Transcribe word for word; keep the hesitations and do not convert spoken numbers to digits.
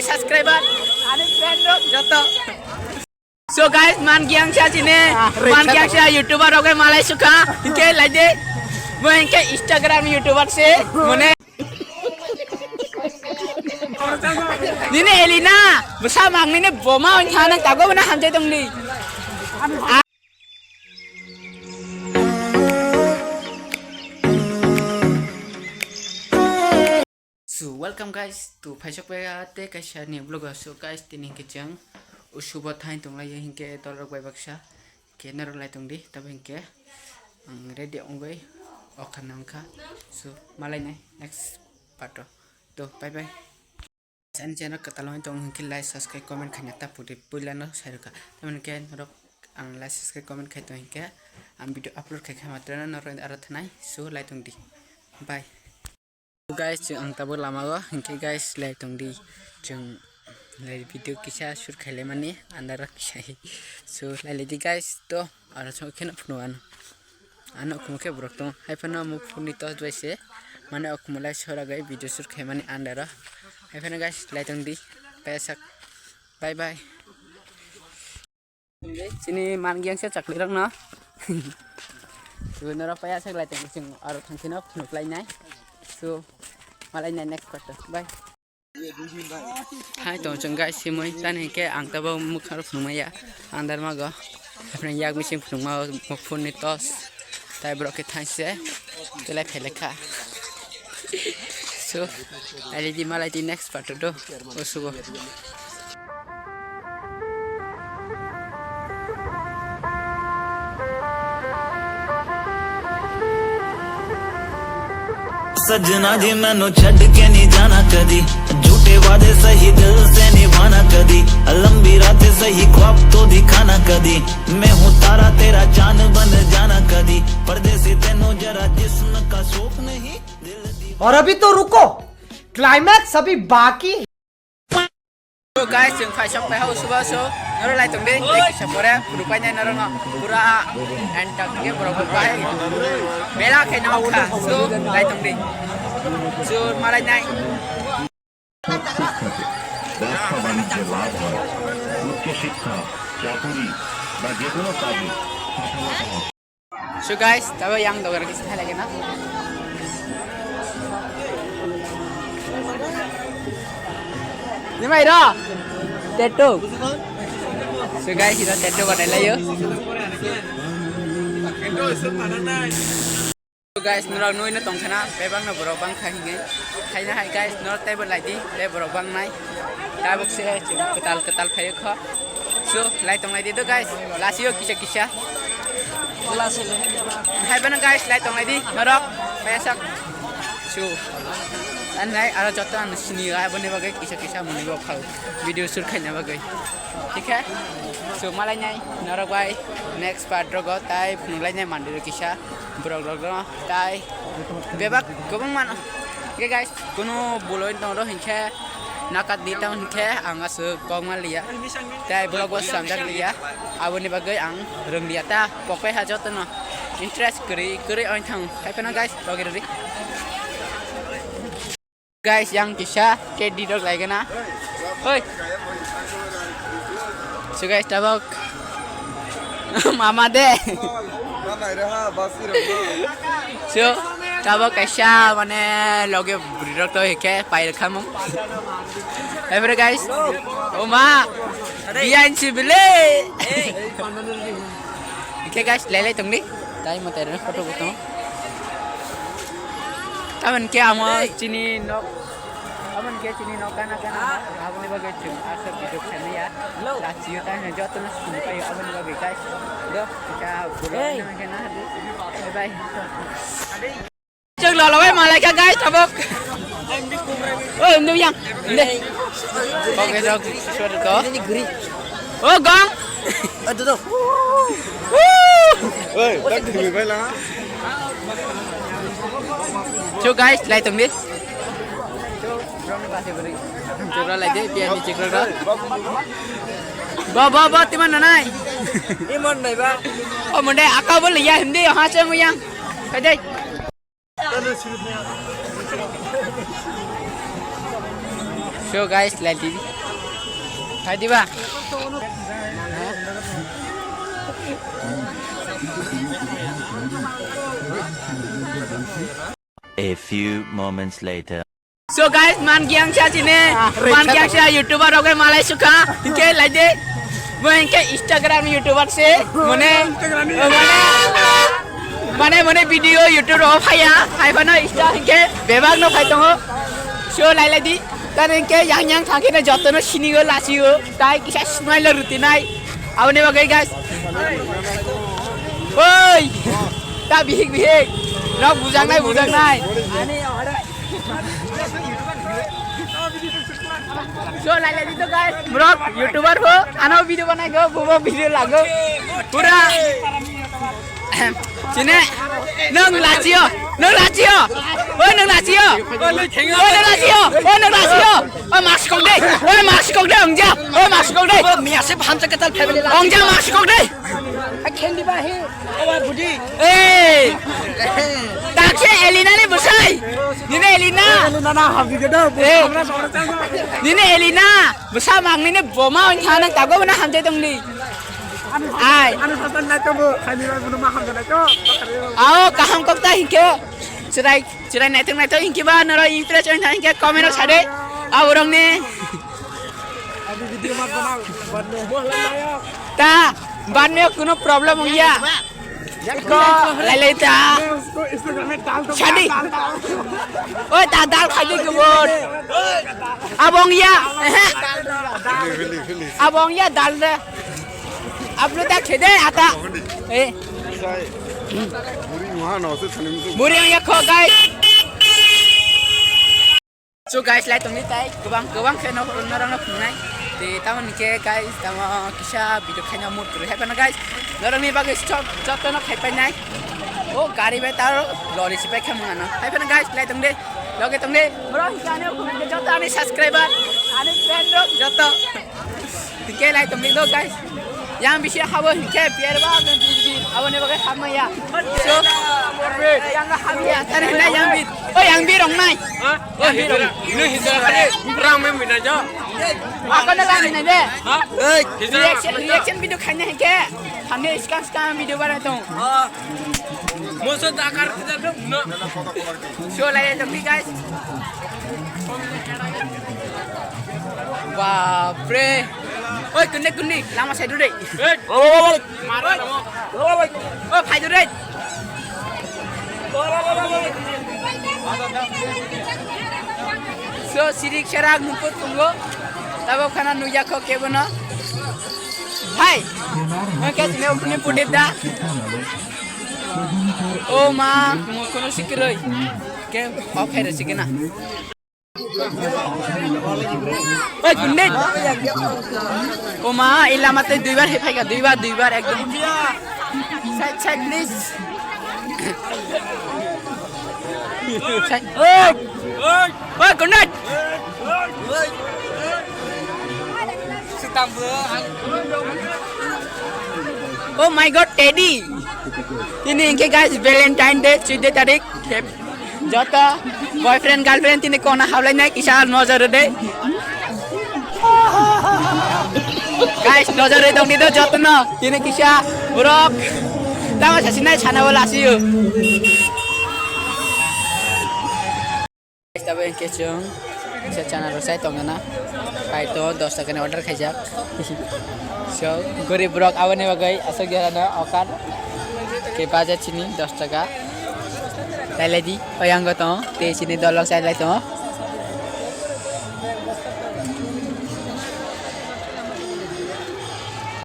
Subscriber, ani friend rok joto. So guys, man giang sa sini, man giang sa YouTuber rok malai suka, hingke lai de, mo hingke Instagram YouTuber se, mone. Nini Elina, bwsa mang nini boma on hana tago bana hamjai tong ni. So, welcome guys to Phaisok Paya te kaisa ni vlog o. So guys, tini hingke chwng usubo thain tong lai hingke torok bai baksa ke norok lai tong di, tabo hingke ang ready ongoi okha nangkha. So, malai nai next part o. To, bye bye. Ani channel kwtal wng tong hingke like, subscribe, comment khaina ta pudi puila no sai rwkha. Tamoni ke norok ang like, subscribe, comment khai tong hingke ang video upload khai kha matra norok aro thanai. So, lai tong di. Bye. Guys, chwng ang tabuk lama o, hingke guys, lai tong di. Chwng lai video kisa shoot khai lai mani, andaro kisa. So, lai lai di guys, to, aro chwng kheno phunu ano. Ano khum khe borok tong, hai phano mo phone ni torch bai se, mane o khum lai sora gai video shoot khai mani andaro. Hai phano guys, lai tong di, pesak. Bye bye. Chini man giang se chakli rok no. So, norok paya sak lai tong, chwng aro thang kheno phunuk lai nai. So, malai nai next part o. Bye. Hai tong chwng guys, simoi tani hingke ang tabo mwkhang rok phunukmaya. Ang dar mago. Apni yak bising phunukma o phone ni torch. Tai borok khe thaise. Telai phelekha. So, ali di malai di next part o do. O sugo. ਸੱਜਣਾ ਜੀ ਮੈਨੂੰ ਛੱਡ ਕੇ ਨਹੀਂ ਜਾਣਾ ਕਦੀ, ਝੂਠੇ ਵਾਅਦੇ ਸਹੀ ਦਿਲ ਸੇ ਨਿਭਾਣਾ ਕਦੀ, ਲੰਬੀ ਰਾਤ ਸਹੀ ख्वाब तो दिखाना कदी, मैं हूँ तारा तेरा चांद बन जाना कदी, परदेसी तेनू जरा जिस्म का शौक नहीं, दिल दीवाना। और अभी तो रुको, क्लाइमैक्स अभी बाकी है। So guys, chwng phaisok paiha usuba so, norok lai tong di, tei kisa pore phunuk painai norok no pura entak khe borok bo bahai mela khe no kha, so lai tong di, so malai nai. ব্যবসা বাণিজ্যে লাভ হয়, উচ্চশিক্ষা, চাকুরি বা যে কোনো কাজে সফলতা হয়। So guys, tabo yang dogar kisa hai lagi na. Ni mai ro. Tattoo. So guys, ito tattoo banai layo. So guys, norok nui no tong khana, bebak no borok bang kha hinge. Khaina hai guys, norok taibo lai di, tei borok bang nai. Tabuk se chwng kwtal kwtal phaio kho. So, lai tong lai di do guys. Lasio kisa kisa. Hai bana guys, lai tong lai di. Norok pesak. So, an nai aro joto an sini ai boni bagwi kisa kisa muni bo khau. Video shoot khaina bagwi. Thik hai? So, malai nai norok bai next part rogo tai phunuk lai nai mandi kisa borok rok no tai bebak gobang mano. Oke guys, kuno boloi tong ro hinkhe nakat di tamo hinkhe ang aswk kok man liya. Tai borok bo samjak liya. Aboni bagwi ang rwng liya ta pokpai ha jotono interest kwrwi kwrwi oin thang. Hai phano guys, logi rwdi. Guys, yang kisa ke di dok lai gana. Hoi. So guys, tabok mama de. So, tabok kaisa mane loge bwrwi rok to hike pai rwkha mung. Every guys, o ma, biyan si bile. Hike guys, lele tongni. Tai mo terno photo butong. Tabon ke amo chini nok. Aboni khe chini nok gana gana, aboni bagwi chwng aswk video khaimaya. Hello. Lachio ta hwnwi jotono sini paio aboni bagwi guys. Do, kha buro. Hey. Nang khe na hadu. Bye bye. Chwng lolo bai malai kha guys, tabok. Oh, ndu yang. Nde. Oke, dok. Suara ko. Ini guri. Oh, gong. Aduh, tuh. Woo! Oi, tak dulu bai la. So guys, lai tong di. Chura lai de, biya ni chikra ra. Ba, ba, ba, timan na nai. Iman nai ba. Oh, munde aka bol ya hindi, ha se muyang. Kadai. Hello, hello, hello. So guys, like di. Hai diba? A few moments later. So guys, man giang sa sini, man giang sa YouTuber oke malai suka, oke like de. Mo engke Instagram YouTuber se, mone, mone, mone, mone video YouTube ro phaya, hai phano Insta engke bebak no phai tongo. So lai lai di, tan engke yang yang thangke na joto no sini go lasi go, tai kisa smile ruti nai. Aboni bagai guys. Oi, ta bihik bihik, no bujang nai bujang nai. So, lai lai dito, guys. Bro, YouTuber ho. Ano video banai go, bo bo video lago. Pura. Sini. Nang lachio. Nang lachio. Oi, nang lachio. Oi, nang lachio. Oi, nang lachio. Oi, mask kok deh. Oi, mask kok deh, ongja. Oi, mask kok deh. Miya se paham cakap tal family. Ongja, mask kok deh. Khendi ba he. Owa budi. Eh. Takse Elina ni bwsai. Nini Elina. Elina na habi gede. Eh. Nini Elina. Bwsa mang nini boma on thana tago na hamjai tong ni. Ai. Anu hasan na to bo. Khani ba bunu ma hamjai to. Ao kaham kok ta hinkhe. Chirai, chirai naithok naithok hinkhe ba noro impress on thang hinkhe comment o sade. Aborong ni. Abhi video mat banao, bad mein. Ta, bad mein kuno problem ongya. Ko, lai lai ta. Shadi. Oi, ta dal khai de kebot. Abo ongya. Abo ongya dal de. Ablo ta khede ata. Eh. Muri ongya kho, guys. So guys, lai tongni tai kwbang kwbang khe no norok no phungnai. Te tamo ni khe guys, tamo kisa video khaina mood kwrwi hai phano guys. Norok ni bagwi stop joto no khai painai. O gari bai taro lori si pai khamung ano. Hai phano guys, lai tongde. Loge tongde. Bro, ani joto ani subscriber, ani friend rok joto. Tingke lai tongni do guys. Yang bisi habo hingke biar ba aboni bagai hamaya. So, yang hamya tare na yang bi. Oh, yang bi rong nai. Yang bi rong. Ini hijrah kali. Rang mem bina jo. Ako na lang na de. Ha? Reaction, reaction video khaina hingke. Hamne skang skang video bara tong. Moso dakar kita dong. So, lai tongni guys. Bapre. Oi, kunde kundi, lama side deh. Mara namo. Oi, phai deh. So, sirik serak nungkut tunggu. Tabo khana nuya kho kebono. Hai. Oke, sini upuni pudit da. Oh ma, mo kono sikiroi. Ke off hai re sikina. Oi, kunde. O ma, ila mate duibar he phaika, duibar, duibar, ekdom. Side, side, please. Side. Oi, oi, kunde. Oh my God, Teddy. Ini engke guys, Valentine Day, tujuh tarik. Joto boyfriend girlfriend tini kona hablai nai kisa nojor de. Guys, nojor de dong ni do joto no. Tini kisa borok. Tama sasi nai sana wala asiyo. Guys, tabo engke chwng kisa chana rok sai tongna. Pai to dos taka ni order khaijak. So, gorib borok aboni bagwi aswk jora no okan. Ke baja chini dos taka. Lailai di, oyango tongo, tei chini dolok chai lai tongo.